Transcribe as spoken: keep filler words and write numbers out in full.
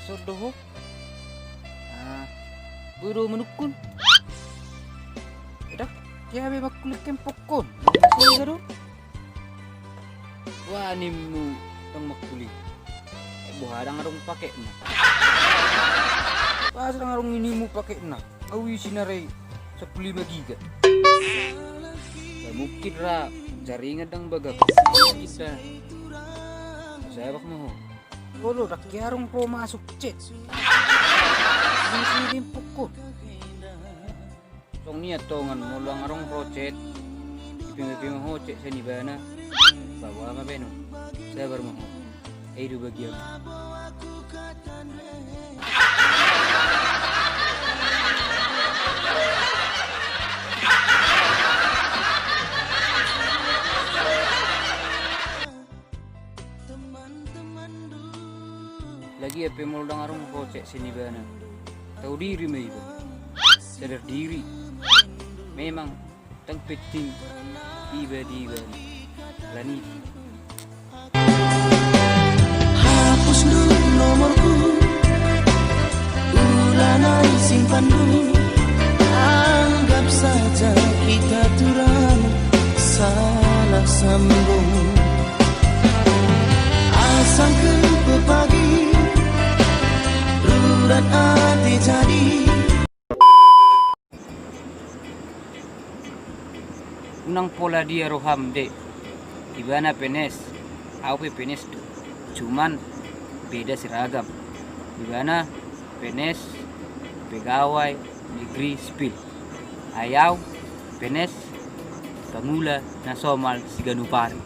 Sondo ho. Ah, boi do manungkun. Edak, dia be mangkuling kempok on. Masih do. Wah, nimmu dang mangkuling. Eh, boha dang adong pakekna. Pas dang adong inimu pakekna. Au isi na rai sampulu lima giga. Ya mungkin ra jaringan dang bagak. Mungkin da. Sabak ma ho. Olo, dang ke arung ro masuk chat. Isi di pukul. Song nian tongan molo dang arung ro chat. Pima-pima ho chat sian ibana. Bawa ma beno. Sabar ma ho. Ai do bagian. Lagi ape molo dang arung ro chat sian ibana. Tau diri ma iba. Sadar diri. Memang dang penting iba di ibana. Alani. Hapus dulu nomorku. Ula na simpan dulu. Anggap saja kita turan salah sambung. Asal ke pagi, rurat ate jadi. Unang pola dia roham, dek. Ibana P N S, au pe P N S do. Cuman beda seragam. Ibana P N S pegawai negeri sipil. Ai au P N S pangula na somal siganup ari.